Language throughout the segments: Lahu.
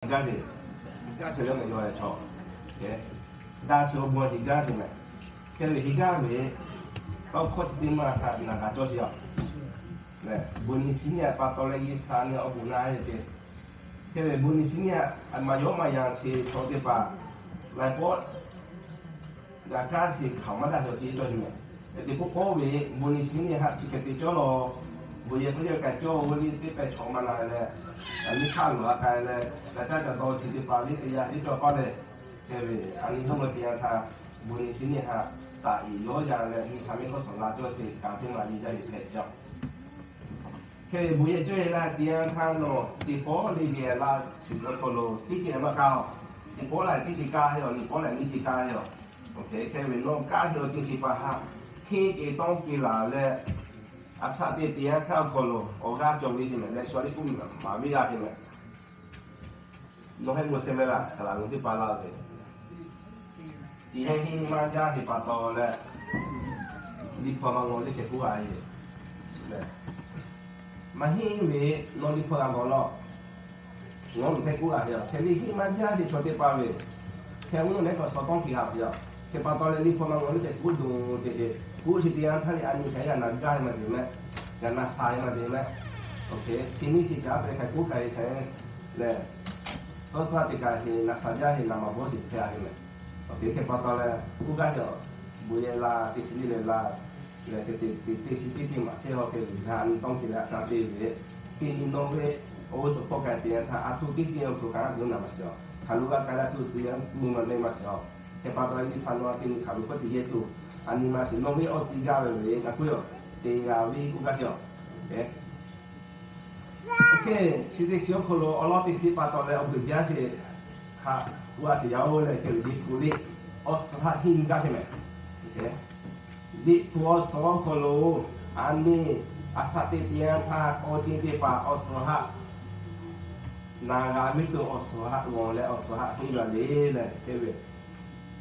gaˇ sheˍ. Heˍ gaˇ sheˍ leh mehˍ yaw leh chaw. Daꞈ chi awˬ bon heˍ gaˇ sheˍ mehˍ. Hk'e ve heˍ gaˇ ve, tawˇ hkawˇ chi teˇ maˇ htaꞈ naˬ g'a cawˇ sheˍ a. Bon ni shiˉ nyi pa taw leh G'uiˬsha nyi awˬ bon naˆ heˆ ce. Hk'e ve bon ni shiˉ nyi, maˍ yawˇ maˍ yanˇ chi chaw teˇ hpaˍ laiˉ pawˆ g'a kaˇ sheˍ hkaoˍ maˇ daꞈ cawˬ ce cawˇ sheˍ mehˍ. Teˇ pawˆ k'oˆ ve, bon ni shiˉ nyi haꞈ chi hk'e te cawˇ law, bon yehˬ hk'aw yawˇ k'ai cawˇ ve le teˇ pehˍ chaw maˇ na leh, a nyi hk'aˇ luˬ a k'ai leh, g'a caˇ ca taw chi teˇ hpaˍ le teˇ yanˇ teˇ cawˇ k'awˇ leh, hk'e ve a nyi hk'aˇ ma teˇ yanˇ htaˇ, bon ni shiˉ nyi haꞈ taꞈ iˍ yawˇ yaˇ leh G'uiˬsha mehˆ hk'aw shawˍ la cawˇ sheˍ kaꞈ teˇ maˬ le jaˇ yeˬ hpehꞈ jaˇ. Hk'e ve bon yehˬ cawˇ yehˬ la teˇ yanˇ htaˇ nawˬ teˇ pawˆ le le laˇ chi awˬ hk'aw lo teˇ ceuˬ maˇ kaˇ a. Teˇ pawˆ la teˇ ceuˬ kaˇ heˆ a, nyiˇ pawˆ la nyiˇ ceuˬ kaˇ heˆ a. Hk'e ve nawˬ kaˇ sheˍ awˬ ceuˬ chi pa haꞈ hteˇ keh tawˇ keh laˬ leh, a shaꞈ teꞈ teˇ yanˇ htaˇ awˬ hk'aw lo awˬ g'aˇ cawˬ ve sheˍ mehˍ leh shu a liˇ k'oˆ maˍ ve g'a sheˍ mehˍ. Nawˬ heh mawˬ chehˇ mehˍ laˇ, saˍ laꞈ ngaˬ teˇ hpaˍ laˇ ve, tiꞈ heˆ heˆ maˇ jaˇ heˆ pa taw leh, liꞈ hpu maˇ ngawˬ le hk'e k'oˆ a e. Maˇ heˆ ve, nawˬ liꞈ hpu g'a gawˬ law. Ngawˬ mvuhˇ hk'e k'oˆ a heˆ a. Hk'e ve heˆ maˇ jaˇ sheˍ chaw teˇ hpaˍ ve, hk'e mvuhˇ naw leh k'awꞈ shaw tawˇ hkiˬ g'a ve yoˬ. Hk'e pa taw leh liꞈ hpu maˇ ngawˬ le hk'e k'oˆ dawˬ te sheˍ. K'oˆ chi teˇ yanˇ htaˇ le a nyi hk'e g'a na gaˇ maˇ te mehˍ, g'a na sha maˇ te mehˍ. Hk'e chi nyiˇ chi caˉ te hk'e k'oˆ k'ai hk'e leh, tcuhˉ tcuhˉ teˇ kaꞈ heˍ na sha jaˇ heˍ na maˍ bawˇ sheˍ hpehꞈ a heˆ mehˍ. Hk'e pa taw leh k'oˆ gaˇ sheˍ, bon yehˬ la teˇ shiˍ le leh la leh hk'e te teˇ shiˍ teˇ teˇ maꞈ chehˇ haw hk'e ve ha a nyi tawˇ hkiˬ leh a shaꞈ te ve, teˇ nyi nawˬ ve awˬ g'uˇ suhˍ hpawˇ k'ai teˇ yanˇ htaˇ a htoꞈ teˇ ceuˬ awˬ hk'aw lo kaꞈ a tuˬ naˬ maˇ shiˍ a. Hk'aˬ lo g'a k'ai leh a tuˬ te maˇ maˇ shiˍ a. Hk'e pa taw leh G'uiˬsha nawˬ a teˇ nyi hk'aˬ lo k'oˆ te yehˇ tuˬ, a nyi maˇ shiˍ nawˬ ve awˬ ti gaˇ ve ve ngaˬ k'oˆ yoˬ. Te g'a ve k'oˆ gaˇ sheˍ a. Hk'e chi teˇ shiˍ awˬ hk'aw lo awˬ lawn teˇ shiˍ pa taw leh awˬ guiˬ jaˇ sheˍ haꞈ g'a sheˍ yaˇ oˇ leh hk'e ve liꞈ hpu le awˬ suhˍ haꞈ henˇ gaˇ sheˍ mehˍ. Liꞈ hpu awˬ suhˍ awˬ hk'aw lo a nyi a shaꞈ teꞈ teˇ yanˇ htaˇ awˬ ceuˬ teˇ hpaˍ awˬ suhˍ haꞈ naˬ g'a miˇ tuˬ awˬ suhˍ haꞈ g'awˬ leh awˬ suhˍ haꞈ henˇ gaˇ le leh hk'e ve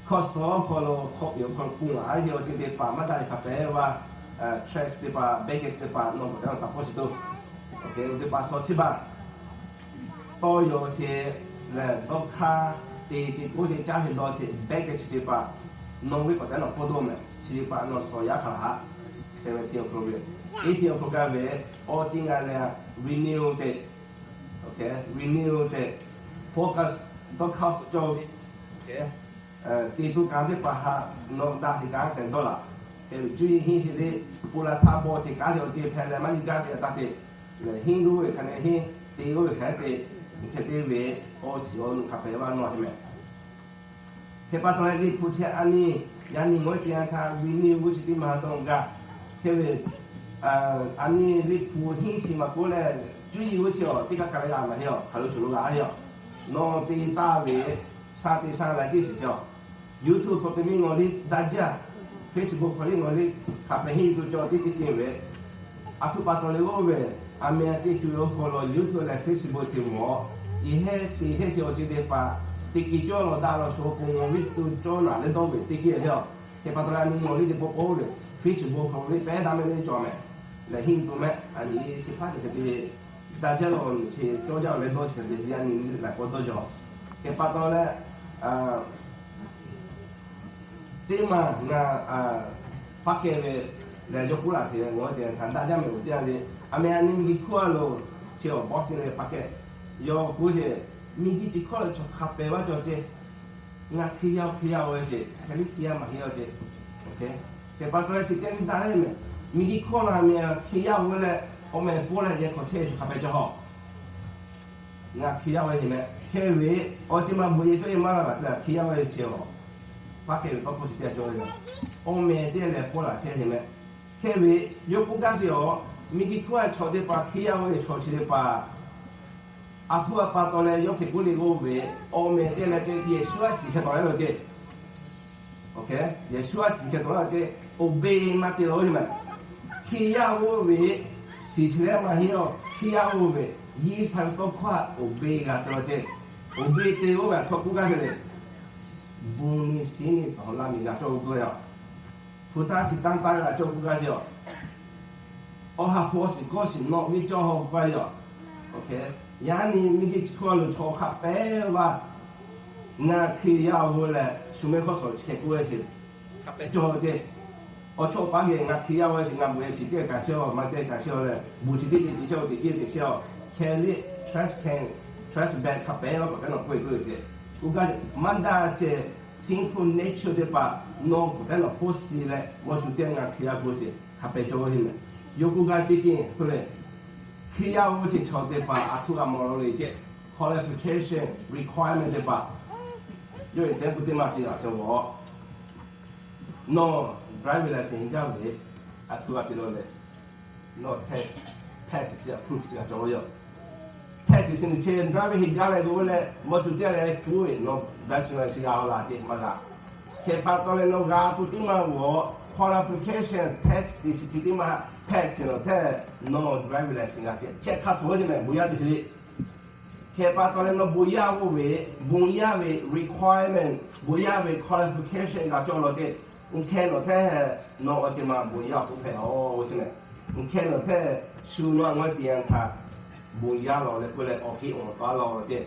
hkawˇ suhˍ awˬ hk'aw lo hk'awꞈ piˍ awˬ hk'aw lo k'oˆ a heˆ awˬ ceuˬ teˇ hpaˍ maˇ daꞈ leh hk'a pehˍ ve, trash teˇ hpaˍ, baggage teˇ hpaˍ nawˬ k'awꞈ te nawˬ htaꞈ pawˆ shiˍ tuˬ. Oˇ ve teˇ hpaˍ suhˍ chi baˬ tawˇ yaw ce lehˬ dawˇ hk'aˇ te ce k'oˆ ce caˇ ce dawˇ ce baggage chi teˇ hpaˍ nawˬ ve k'awꞈ te nawˬ pawˆ dawˇ mehˍ. Chi teˇ hpaˍ nawˬ suhˍ yaˇ hk'aˬ haꞈ seventeen awˬ hk'aw lo ve, eighteen awˬ hk'aw lo gaˇ ve, awˬ ceuˬ ngaˬ lehˬ renew te, renew te, focus, dawˇ hk'aˇ suhˍ cawˇ ve, te tuˬ kanˉ teˇ hpaˍ haꞈ nawˬ daꞈ te kanˉ hk'e dawˇ laˬ. Hk'e ve cuˇ yiˍ henˇ sheˍ le, pon la htaˇ bawˆ ce kanˉ te awˬ ceuˬ hpehꞈ leh maˇ nyi gaˇ ce a taˇ te, henˇ lo ve hk'aˬ ne henˇ, te lo ve hk'aˬ te, hk'e te ve awˬ shiˍ awˬ nu hk'a pehˍ vaˇ nawˬ te mehˍ. Hk'e pa taw leh liꞈ hpu chi a nyi, yaꞈ nyi ngawˬ teˇ yanˇ htaˇ renew g'uˇ chi teˇ maˬ dawˇ gaˇ. Hk'e ve a nyi liꞈ hpu henˇ shiˍ maˇ k'oˆ leh, cuˇ yiˍ g'uˇ chi awˬ teˇ kaˇ kaˇ leh g'a maˇ heˆ a, hk'aˬ lo chaw lo g'a a heˆ a. Nawˬ te taˍ ve sha te sha la ciˇ shiˍ cawˬ. YouTube hk'aw te miˇ ngawˬ liˇ daꞈ jaˇ, Facebook hk'aw liˇ ngawˬ liˇ hk'a pehˍ henˇ tuˬ cawˬ teˇ teˇ ceuˬ ve, a htoꞈ pa taw leh oˇ ve, a meh a teˇ co awˬ hk'aw lo YouTube leh Facebook chi mawˬ, iˉ heˆ te heˆ chi awˬ ceuˬ teˇ hpaˍ teˇ kiˇ cawˇ law daꞈ law shu awˬ pon ngawˬ viˉ tuˬ cawˇ naˬ leh dawˇ ve teˇ kiˇ heˆ a. Hk'e pa taw leh a nyi ngawˬ liˇ teˇ pawˆ k'oˆ ve, Facebook hk'aw lo viˉ pehˉ daꞈ meh le cawˬ mehˍ. Lehˬ henˇ tuˬ mehˍ a nyi chi hpaˇ te hk'e te daꞈ jaˇ law nyi chi cawˇ jaˇ leh dawˇ chi hk'e te yaꞈ nyi laiˬ k'awꞈ dawˇ jaw. Hk'e pa taw leh teˇ maˬ ngaˬ paˇ kehˬ ve lehˬ yawˇ k'oˆ laˬ sheˍ, ngawˬ te htaꞈ daꞈ jaˇ mehˍ oˬ teˇ yanˇ le. A meh a nyi miˬ guiˬ hkawˇ a lo chi awˬ bawˇ shiˍ leh paˇ kehˬ. Yawˇ k'oˆ sheˍ, miˬ guiˬ chi hkawˇ leh chaw hk'a pehˍ vaˇ cawˬ ce. Ngaˬ Hkriꞈ yaˇ, Hkriꞈ yaˇ oˇ ve sheˍ, hk'e liˇ Hkriꞈ yaˇ maˇ heˆ a ce. Hk'e pa taw leh chi teˇ nyi daꞈ le mehˍ. Miˬ guiˬ hkawˇ la meh Hkriꞈ yaˇ oˇ ve leh awˬ meh pawˆ leh yehˬ hk'aw chehˇ ve chaw hk'a pehˍ cawˬ haw. Ngaˬ Hkriꞈ yaˇ oˇ ve sheˍ mehˍ. Hk'e ve awˬ ceuˬ maˇ bon yehˬ cawˇ yehˬ maˇ la gaˬ te Hkriꞈ yaˇ oˇ ve sheˍ a. Paˇ kehˬ ve tawˇ hkawˇ chi teˇ yanˇ cawˬ ve yoˬ. Awˬ meh teˇ leh pawˆ laˬ chehˇ sheˍ mehˍ. Hk'e ve yawˇ k'oˆ gaˇ sheˍ a, miˬ guiˬ hkawˇ a chaw teˇ hpaˍ Hkriꞈ yaˇ oˇ ve chaw chi teˇ hpaˍ a htoꞈ a pa taw leh yawˇ hk'e k'oˆ le k'oˆ ve, awˬ meh teˇ leh ce Yeˍsuˆ a shiˍ hk'e tawˍ leh lo ce. Yeˍsuˆ a shiˍ hk'e tawˍ leh lo ce, obey maˇ te la oˇ ve mehˍ. Hkriꞈ yaˇ oˇ ve shiˍ chi leh maˇ heˆ a, Hkriꞈ yaˇ oˇ ve G'uiˬsha ve tawˇ hkawˇ a obey g'a te la ce. Obey te oˇ ve a htoꞈ k'oˆ gaˇ sheˍ le. Bon ni shiˉ nyi tcuh laˇ miˬ g'a cawˇ k'oˆ ve a. Hpu taˇ chi tanˇ taˇ g'a cawˇ k'oˆ gaˇ sheˍ a. Awˬ ha hpu awˬ shiˍ kawˇ shiˍ nawˬ ve cawˇ haw k'oˆ gaˇ ve a. Yaꞈ nyi miˬguiˬ chi hk'oˆ lo chaw hk'a pehˉ vaˇ, ngaˬ Hkriꞈ yaˇ-oˬ lehˬ shu mehˆ hk'awˇ shawˍ chi hk'e k'oˆ ve sheˍ, hk'a pehˉ cawˇ ceˇ. Awˬ chawˇ paˉ geh ngaˬ Hkriꞈ yaˇ-oˬ sheˍ, ngaˬ bon yehˬ chi teˇ kaꞈ chehˇ-aˬ, maˇ teˇ kaꞈ chehˇ-aˬ leh, bon chi teˇ ceuˬ te chehˇ-aˬ, teꞈ ceˇ teꞈ chehˇ-aˬ, hkeh liˇ trash can, trash bag hk'a pehˉ vaˇ k'awꞈ kaˉ nawˬ k'oˆ ve k'oˆ ve sheˍ. K'oˆ gaˇ maˇ daˇ ceˇ, sinful nature teˇ hpaˍ nawˬ k'awꞈ kaˉ nawˬ hpawˇ shiˍ leh mawˇ cu teˇ g'aˇ ngaˬ Hkriꞈ yaˇ bon sheˍ hk'a pehˉ cawˇ ve mehˬ. Yawˇ k'oˆ gaˇ teˇ ceuˬ hto leh, Hkriꞈ yaˇ-oˬ ve chi chaw teˇ hpaˍ aˬ htoꞈ g'a mawˬ la le ceˇ, qualification, requirement teˇ hpaˍ yawˇ ve sehˉ k'oˆ teˇ maˇ te g'a shawˍ g'awˬ. Nawˬ driving license gaˇ ve, aˬ htoꞈ g'a te la leh, nawˬ test, test chi approve chi g'a cawˬ ve yoˬ. Test chi nyi chi driving license gaˇ leh k'oˆ ve leh mawˇ cu teˇ g'aˇ leh k'oˆ ve nawˬ driving license g'a la ceˇ maˇ g'a. Hk'e pa taw leh nawˬ g'a tuˬ teˇ maˇ g'awˬ, qualification test chi teˇ maˇ pass lawˬ tehꞈ nawˬ driving license g'a ceˇ. Chi hk'a htoꞈ ve ceˇ mehˬ, bon yaˇ teˇ chi le. Hk'e pa taw leh nawˬ bon yaˇ g'oˇ ve, bon yaˇ ve requirement, bon yaˇ ve qualification g'a cawˬ lawˬ ceˇ. Uˇ hkeh nawˬ tehꞈ nawˬ awˬ ceuˬ ma bon yaˇ k'oˆ hpehꞈ-aˬ ve sheˍ mehˬ. Uˇ hkeh nawˬ tehꞈ shu nawˬ a ngaˬ hui te yanˇ htaˇ bon yaˇ lawˬ leh k'oˆ leh awˬ heˆ awˬ taˍ lawˬ ceˇ.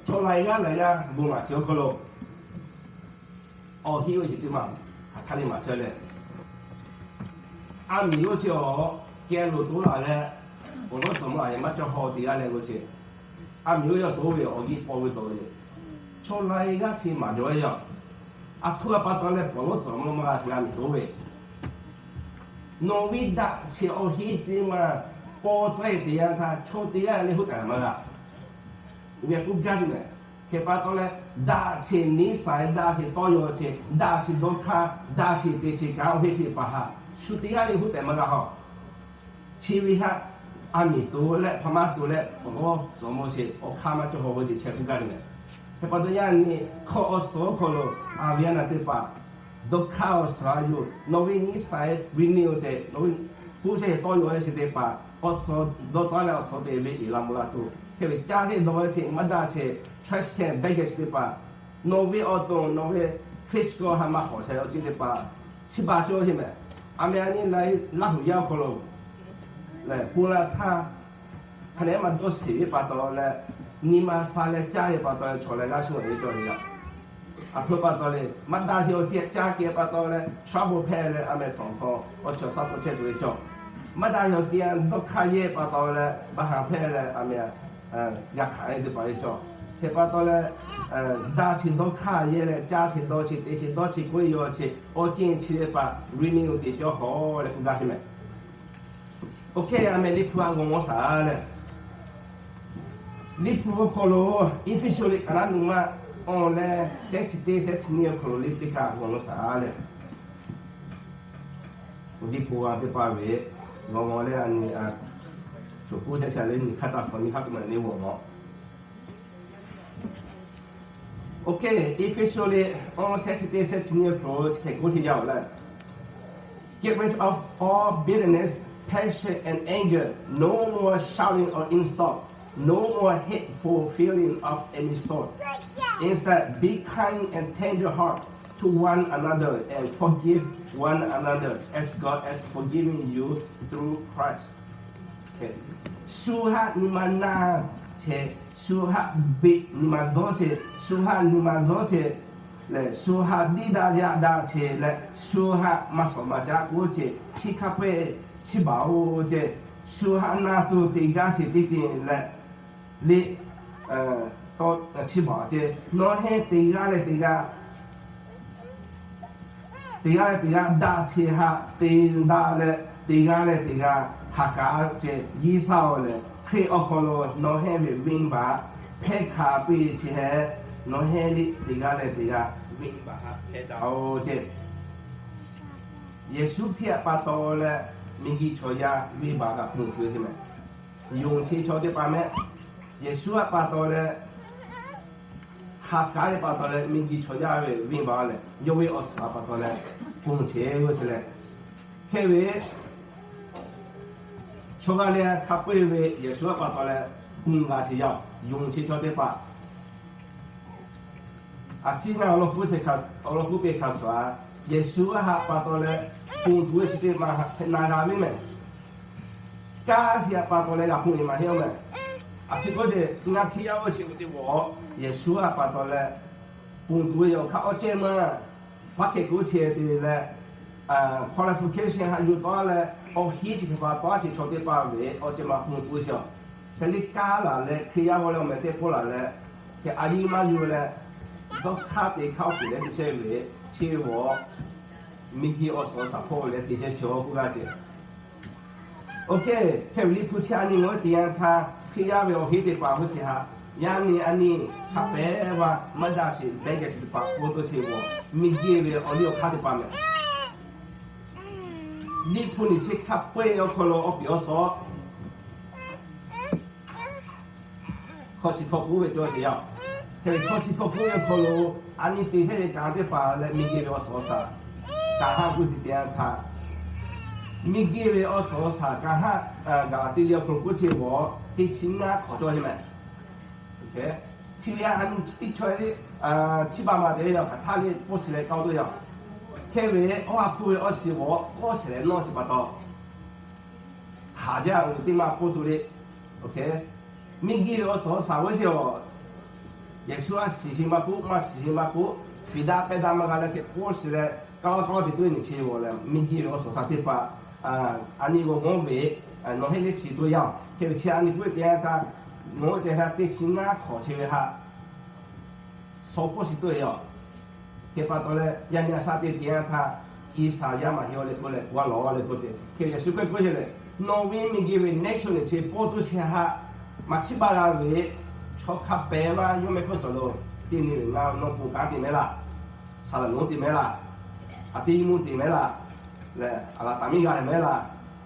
Chaw laiˉ g'aˇ laiˉ g'aˇ bon maˍ chi awˬ hk'aw lo awˬ heˆ ve chi teˇ maˇ hk'aˬ htaˇ le maˍ chehˇ leh, a miˬ g'oˇ chi awˬ keh loˍ toˉ laˬ leh, awˬ lawˉ tcuhˍ mawˇ a yehˬ maˇ cawˇ haw teˇ g'aˇ leh g'oˇ chi, a miˬ g'oˇ yawˇ toˉ ve awˬ g'euˆ paw ve tawˍ ve, chaw laiˉ g'aˇ chi maˍ jaw ve yoˬ. Aˬ htoꞈ pa taw leh awˬ lawˉ tcuhˍ mawˇ maˇ g'a sheˍ a miˬ toˉ ve, nawˬ ve daꞈ cheꞈ awˬ heˆ teˇ maˇ paw tawˆ-e teˇ yanˇ htaˇ chaw teˇ g'aˇ le hoˉ taˍ maˇ g'a. Uˇ ve k'oˆ gaˇ tuˬ mehˬ. Hk'e pa taw leh, daꞈ cheꞈ niˉ saiˍ, daꞈ cheꞈ tawˇ yaw cheꞈ, daꞈ cheꞈ dawˇ hk'aˇ, daꞈ cheꞈ te cheꞈ kaꞈ awˬ heˆ teˇ hpaˍ htaꞈ shu teˇ g'aˇ le hoˉ tehꞈ maˇ g'a haw. Chi ve htaꞈ a miˬ toˉ leh hpa maˇ toˉ leh awˬ lawˉ tcuhˍ mawˇ sheˍ awˬ hk'aˇ maˇ cawˇ haw ve ceˇ chehˇ k'oˆ gaˇ tuˬ mehˬ. Hk'e pa taw yaˇ nyi hkawˇ awˬ suhˍ awˬ hk'aw lo a ve a naˍ teˇ hpaˍ dawˇ hk'aˇ awˬ suhˍ a yoˬ. Nawˬ ve niˉ saiˍ ve niˇ-oˬ tehꞈ nawˬ ve puˇ shehˆ tawˇ yaw ve chi teˇ hpaˍ awˬ suhˍ dawˇ taˉ leh awˬ suhˍ te ve iˉ la mvuh la tuˬ hk'e ve caˇ heˆ dawˇ ve chi maˇ daꞈ cheꞈ, trash can, baggage chi teˇ hpaˍ nawˬ ve awˬ to nawˬ ve physical htaꞈ maˇ hawˍ chehˇ ve awˬ ceuˬ teˇ hpaˍ chi baˬ cawˇ ve mehˬ. A meh a nyi la Laˇ huˍ yaˇ awˬ hk'aw lo lehˬ, pon la htaˇ hk'a lehˬ maˇ dawˇ sheˍ ve pa taw leh, nyi ma sha leh caˇ ve pa taw leh chaw laiˉ g'aˇ shu ve cawˬ ve yoˬ. Aˬ htoꞈ pa taw leh maˇ daꞈ sheˍ awˬ ceuˬ caˇ kehˬ pa taw leh trouble hpehˇ leh a meh tawˍ hkawˇ awˬ chawˬ shaˉ tawˆ chehˇ tuˬ ve cawˬ. Maˇ daꞈ sheˍ awˬ ceuˬ dawˇ hk'aˇ yehˇ pa taw leh baˆ haˍ hpehˇ leh a meh g'a hkanˍ ve teˇ hpaˍ ve cawˬ. Hk'e pa taw leh, daꞈ cheꞈ dawˇ hk'aˇ yehˇ leh caˇ cheꞈ dawˇ cheꞈ te cheꞈ dawˇ cheꞈ k'oˆ ve yoˬ. Awˬ ceuˬ awˬ ceuˬ chi teˇ hpaˍ renew te cawˇ haw leh k'oˆ gaˇ sheˍ mehˬ. Oˇ hk'e a meh Liꞈ hpu a g'awˬ mawˇ shaˍ leh, Liꞈ hpu awˬ hk'aw lo Eˇfeˇsuꞈ liꞈ ka naˉ nuˇ ma awˬ leh shehˉ chi teˇ shehˉ chi nyiˇ awˬ hk'aw lo le teˇ kaꞈ g'awˬ mawˇ shaˍ leh, Liꞈ hpu a teˇ hpaˍ ve g'awˬ mawˇ leh a nyi a, shuˍ k'oˆ shehˆ shaˍ leh nyi hk'aˇ taˇ suh nyi hk'aˇ k'oˆ ma le g'awˬ mawˇ. Oˇ hk'e Eˇfeˇsuꞈ liꞈ awˬ shehˉ chi teˇ shehˉ chi nyiˇ awˬ hk'aw lo chi hk'e k'oˆ te yaˇ-oˬ leh, Get rid of all bitterness, passion, and anger. No more shouting or insult. No more hateful feeling of any sort. Instead, be kind and tender heart to one another and forgive one another as God has forgiven you through Christ. Shu haꞈ nyi ma na cheꞈ, shu haꞈ beꞈ nyi ma dawˇ cheꞈ, shu haꞈ nyi ma dawˇ cheꞈ lehˬ, shu haꞈ diˇ daꞈ yaꞈ daꞈ cheꞈ leh, shu haꞈ maˇ shawˍ maˇ caˆ k'oˆ cheꞈ, chi hk'a peu-eˬ chi baˬ-oˬ ceˇ. Shu haꞈ na tuˬ te gaˇ cheꞈ teˇ ceuˬ leh, le, chi baˬ ceˇ. Nawˬ hui teˇ g'aˇ leh teˇ g'aˇ teˇ g'aˇ leh teˇ g'aˇ daꞈ cheꞈ haꞈ te daꞈ leh, teˇ g'aˇ leh teˇ g'aˇ ha k'aˉ ceˇ yiˇ shaˆ-oˬ lehˬ, Hkriꞈ awˬ hk'aw lo nawˬ hui ve venˇbaˆ hpehˇ hkanˍ piˇ ve chi hehꞈ, nawˬ hui liꞈ teˇ g'aˇ leh teˇ g'aˇ venˇbaˆ haꞈ hpehˇ daꞈ-oˬ ceˇ. Yeˍsuˆ Hkriꞈ pa taw leh miˬguiˬ chaw yaˇ venˇbaˆ g'a ponˬ tuˬ ve sheˍ mehˬ. Yonˍ che chaw teˇ hpaˍ mehˆ, Yeˍsuˆ pa taw leh ha k'aˉ ve pa taw leh miˬguiˬ chaw yaˇ ve venˇbaˆ lehˬ, yawˇ ve awˬ suhˍ pa taw leh ponˬ che ve sheˍ leh, hk'e ve chaw g'aˇ leh hk'a peu-eˬ ve Yeˍsuˆ pa taw leh ponˬ g'a sheˍ yaˇ-oˬ. Yonˍ che chaw teˇ hpaˍ a ciˉ ngaˇ awˬ lawn k'oˆ ve hk'a shuˍ a, Yeˍsuˆ haꞈ pa taw leh ponˬ tuˬ ve chi teˇ maˬ htaꞈ na g'a ve mehˬ. Kanˉ chi haꞈ pa taw leh g'a ponˬ ve maˇ heˆ-oˬ mehˬ. A chi k'oˆ ce, ngaˬ Hkriꞈ yaˇ oˇ chi ve teˇ g'aˇ, Yeˍsuˆ a pa taw leh, ponˬ tuˬ ve awˬ hk'aˇ awˬ cehˇ maˇ, paˉ hkehꞈ k'oˆ chi te leh, qualification haꞈ yuˬ taw leh, awˬ hiˉ chi hk'e pa taw a chi chaw teˇ hpaˍ ve awˬ cehˇ maˇ ponˬ tuˬ ve chi a. Hk'e liˇ kaˉ laˬ leh, Hkriꞈ yaˇ g'aw leh awˬ meh teˇ pawˆ laˬ leh, hk'e a yiˇ maˇ yuˬ leh, dawˇ hk'aˇ te hk'aˇ awˬ piˍ leh teˇ chehˇ ve, chi ve miˬguiˬ awˬ suhˍ awˬ shaˍ hpawˇ ve leh te chehˇ chi awˬ k'oˆ g'aˇ ce. Oˇ hk'e, hk'e ve Liꞈ hpu chi a nyi ngaˬ hui te yanˇ htaˇ, Hkriꞈ yaˇ ve awˬ heˆ teˇ hpaˍ g'uˇ suhˍ haꞈ, yaˇ nyi a nyi hk'a pehˍ ve maˇ daꞈ sheˍ, beh geh chi teˇ hpaˍ k'oˆ to chi g'aw, miˬguiˬ ve awˬ liˇ awˬ hk'aˇ teˇ hpaˍ meh. Liꞈ hpu nyi chi hk'a peu-eˬ awˬ hk'aw lo awˬ piˍ awˬ suhˍ hkawˇ chi hkawˇ k'oˆ ve cawˇ te yaˇ. Hk'e ve hkawˇ chi hkawˇ k'oˆ ve awˬ hk'aw lo, a nyi te hk'e ve kanˉ teˇ hpaˍ leh miˬguiˬ ve awˬ suhˍ awˬ shaˍ kanˉ haˆ g'uˇ suhˍ te yanˇ htaˇ, miˬguiˬ ve awˬ suhˍ awˬ shaˍ kanˉ haˆ, Gaˍlaˍtiˆ liꞈ awˬ hk'aw lo k'oˆ chi g'aw, teˇ chi ngaˇ hk'awꞈ cawˇ ve meh. Chi ve a nyi teˇ chaw le, chi baˬ maˬ te ve yaˇ hk'aˬ htaˇ le pawˆ shiˍ leh k'aoˇ toˇ yaˇ. Hk'e ve awˬ ha hpu ve awˬ shiˍ g'aw k'awꞈ shiˍ leh nawˇ shiˍ pa taw, haˍ jaˇ ve teˇ maˇ k'oˆ tuˬ le. Miˬguiˬ ve awˬ suhˍ awˬ shaˍ g'uˇ suhˍ a, Yeˍsuˆ a shiˍ shiˍ maˇ k'oˆ, maˇ shiˍ shiˍ maˇ k'oˆ, fiˍ daꞈ pehˇ daꞈ maˇ g'a leh hk'e pawˆ shiˍ leh k'aoˇ k'aoˇ te tuˬ ve nyi chi g'aw leh miˬguiˬ ve awˬ suhˍ awˬ shaˍ teˇ hpaˍ a nyi g'aw g'awˇ ve nawˬ heˆ le shiˍ toˇ yaˇ. Hk'e ve chi a nyi k'oˆ ve te yanˇ htaˇ, nawˬ ve te htaˇ teˇ chi ngaˇ hk'awꞈ chi ve haꞈ shaw pawˆ shiˍ toˇ ve yaˇ. Hk'e pa taw leh yaˇ nyi a shaꞈ te te yanˇ htaˇ, G'uiˬsha yaˇ maˬ heˆ awˬ leh k'oˆ leh k'oˆ a lawˬ leh k'oˆ ce. Hk'e Yeˍsuˆ Hkriꞈ k'oˆ ce leh, nawˬ ve miˬguiˬ ve nature chi pawˇ toˇ chi haꞈ maˇ chiˇ baˬ g'a ve, chaw hk'a pehˍ maˇ yawˇ meh hk'oˆ suhˍ lo, teˇ nyi ve ngaˬ nawˬ ponˬ kanˉ te mehˉ laˇ, saˍ laꞈ lonˉ te mehˉ laˇ, a piˇ mvuhˇ te mehˉ laˇ, leh a laˬ taˍ miˇ g'a mehˉ laˇ,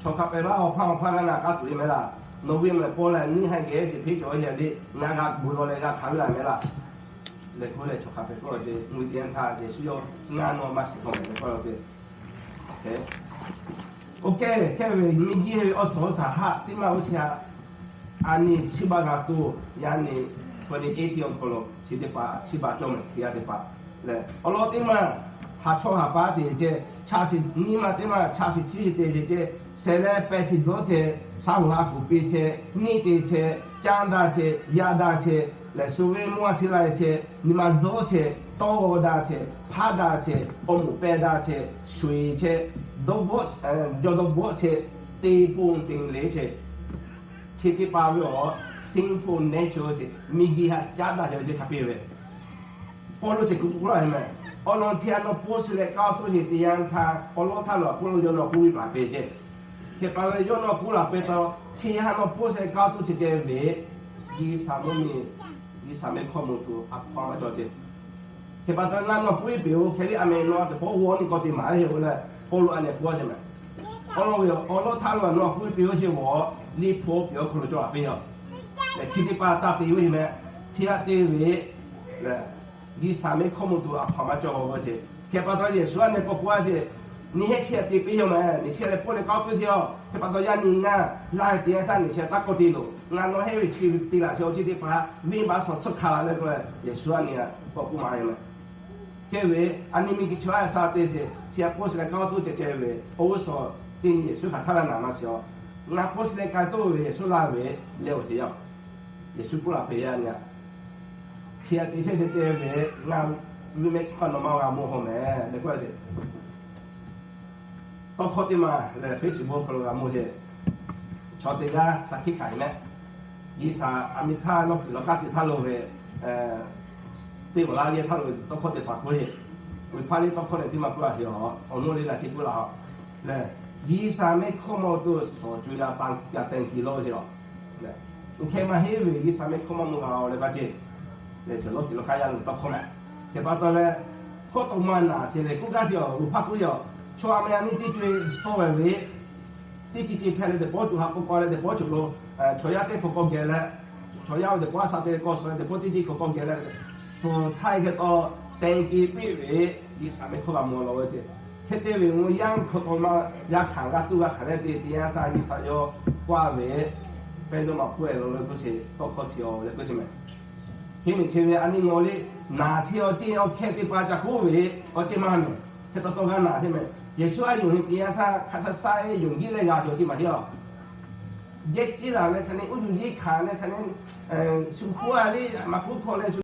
chaw hk'a pehˍ maˇ awˬ hpaˇ awˬ hpaˇ g'a naˬ k'aˉ tuˬ le mehˉ laˇ, nawˬ ve meh pawˇ leh nyiˇ ha geh shiˍ piˇ cawˬ ve le, ngaˬ g'a bon lawˬ leh g'a hkanˍ ve g'a mehˉ laˇ. Leh k'oˆ leh chaw hk'a pehˍ k'oˆ law ce, mvuhˇ te yanˇ htaˇ Yeˍsuˆ yawˇ ngaˬ nawˬ maˇ shiˍ hk'awꞈ mehˍ leh k'oˆ law ce. Oˇ hk'e, hk'e ve miˬguiˬ ve awˬ suhˍ awˬ shaˍ haꞈ teˇ maˇ g'uˇ suhˍ haꞈ, a nyi chiˇ baˬ g'a tuˬ, yaˇ nyi twenty eighteen awˬ hk'aw lo chi teˇ hpaˍ chiˇ baˬ cawˇ meh teˇ g'aˇ teˇ hpaˍ leh awˬ lawn teˇ maˇ, haˍ chawˇ haˍ pa te ce, chaꞈ chi nyiˇ maˇ teˇ maˇ chaꞈ chi chiˇ te ce ce, shehˍ leh pehˬ chi dawˇ ce, shaˉ hoꞈ ha kuˬ piˇ ce, nyiˇ te ce, caˇ daꞈ ce, yaˇ daꞈ ce, lehˬ shu ve mvuhˇ a shiˍ la ce, nyi ma dawˇ ce, tawˇ g'aw daꞈ ce, hpaˇ daꞈ ce, awˬ moˍ pehˇ daꞈ ce, sho-eˬ ce, dawˇ bawˆ, jawˇ dawˇ bawˆ ce, te ponˬ te le ce, chi teˇ hpaˍ ve awˬ sinful nature ce, miˬguiˬ haꞈ caˉ daꞈ ce ve ce hk'a piˇ ve Pawˇluꞈ ce kuˬ k'oˆ laˇ ve meh. Awˬ lawn chi haꞈ nawˬ pawˇ shiˍ leh k'aoˇ toˇ ce te yanˇ htaˇ, awˬ lawn htaˇ lo a pawˇluꞈ yawˇ nawˬ k'oˆ ve paˍ pehˬ ce. Hk'e pa leh yawˇ nawˬ k'oˆ laˬ pehˬ taw, chi haꞈ nawˬ pawˇ shiˍ leh k'aoˇ toˇ ce keh ve, G'uiˬsha mvuhˇ miˬ, G'uiˬsha meh hkawˇ mawˬ tuˬ a hpaw maˇ cawˬ ce. Hk'e pa taw ngaˬ nawˬ k'oˆ ve pehˬ-oˬ, hk'e le a meh nawˬ a teꞈ pawˆ g'awˇ nyi k'awꞈ te maˍ le-oˬ leh, Pawˇluꞈ a nehˬ k'oˆ ce meh. Awˬ lawn ve awˬ lawn htaˇ lo nawˬ k'oˆ ve pehˬ-oˬ ce g'awˬ, Liꞈ hpu pehˬ awˬ hk'aw lo cawˬ a piˇ yaˇ. Leh chi teˇ hpaˍ taˇ te ve meh, chi haꞈ te ve leh, G'uiˬsha meh hkawˇ mawˬ tuˬ a hpaw maˇ cawˬ g'awˇ ce. Hk'e pa taw Yeˍsuˆ a nehˬ k'awꞈ k'oˆ a ce, nyi heˆ chi haꞈ te piˇ yaˇ meh, nyi chi haꞈ leh pawˇ leh k'aoˇ toˇ ce-oˬ. Hk'e pa taw yaˇ nyi ngaˬ laˇ te taˇ nyi chi haꞈ taˇ k'awꞈ te loˬ. Ngaˬ nawˬ heˆ ve chi te laˬ chi awˬ ceuˬ teˇ hpaˍ venˇbaˆ suhˍ tsuhˇ hkanˍ laˬ leh k'oˆ leh Yeˍsuˆ a nyi k'awꞈ k'oˆ maˍ ve meh. Hk'e ve, a nyi miˬguiˬ chaw a shaꞈ te ce, chi haꞈ pawˇ shiˍ leh k'aoˇ toˇ ceh ceh ve, awˬ g'uˇ suhˍ teˇ nyi Yeˍsuˆ htaꞈ htaˇ laˇ naˍ maˇ shiˍ-oˬ. Ngaˬ pawˇ shiˍ leh k'ai toˇ ve Yeˍsuˆ laˇ ve leh awˬ ceuˬ yaˇ-oˬ. Yeˍsuˆ k'oˆ laˬ hpehꞈ yaˇ nyi-a. Chi haꞈ te chehˇ ceh ceh ve, ngaˬ ve meh hkawˇ nawˬ ma g'a mawˬ hawˬ meh leh k'oˆ ce. Tawˇ hkawˇ teˇ maˬ lehˬ Facebook hk'aw lo g'a mawˬ ce. Chaw teˇ g'aˇ shaˍ hkiˆ hkanˍ ve meh. G'uiˬsha a miˇ htaˇ nawˇ kuiˬ lawˬ kaˇ teꞈ htaˇ lo ve, teˇ g'awˬ laˇ yehˇ htaˇ lo tawˇ hkawˇ teˇ hpaˍ k'oˆ ve, G'uiˬ hpaˇ le tawˇ hkawˇ lehˬ teˇ maˬ k'oˆ laˇ sheˍ-oˬ. Awˬ nawˉ le laˇ ce k'oˆ laˇ-oˬ. Lehˬ, G'uiˬsha meh hkawˇ mawˬ tuˬ suhˍ co g'a taˍ g'a teh kiˬ lawˇ ve ce-oˬ. Lehˬ, oˇ hk'e maˇ heˆ ve G'uiˬsha meh hkawˇ maˇ mawˬ g'a-oˬ leh g'a ce. Lehˬ, chaw lawˇ kuiˬ lawˬ kaˇ yaˇ lo tawˇ hkawˇ meh. Hk'e pa taw leh, hkawˇ tawˇ maˇ naˍ ce lehˬ k'oˆ gaˇ ce-oˬ. G'uiˬ hpaˇ k'oˆ ve-oˬ, chaw a meh a nyi teˇ co-e suh ve ve, teˇ ceuˬ ceuˬ hpehꞈ leh teꞈ pawˆ tuˬ haꞈ k'o k'aw leh teꞈ pawˆ cawˬ lo, chaw yaˇ teˇ k'awꞈ k'awꞈ geh leh, chaw yaˇ ve teꞈ pawˆ a shaꞈ te leh k'awꞈ suh leh teꞈ pawˆ teˇ ceuˬ k'awꞈ k'awꞈ geh leh, suhˍ htaˇ hk'e taw teh kiˬ piˇ ve, G'uiˬsha meh hkawˇ g'a mawˬ lawˬ ve ce. Hk'e te ve mvuhˇ yaˇ hk'aw taw maˇ yaˇ hkanˍ g'a tuˇ g'a hkanˍ leh te te yanˇ htaˇ G'uiˬsha yawˇ k'oˆ ve, pehˇ dawˇ maꞈ k'oˆ-e lawˬ leh k'oˆ sheˍ, tawˇ hkawˇ chi-oˬ leh k'oˆ sheˍ meh. Hk'e meh chi ve a nyi ngawˬ le, naˍ chi awˬ ceuˬ awˬ hkeh teˇ hpaˍ ca k'oˆ ve, awˬ ceuˬ maˇ meh. Hk'e taw taw g'a naˍ sheˍ meh. Yeˍsuˆ a yonˍ ve te yanˇ htaˇ hk'a shaˉ shaˉ-e yonˍ jiˇ leh g'a sheˍ awˬ ceuˬ maˇ heˆ-oˬ. jehˇ ciˇ laˬ leh hk'a ne, uˉ yuˬ yeˇ hkanˍ leh hk'a ne, shu hk'oˆ a le, maˇ hk'oˆ hkawˇ leh shu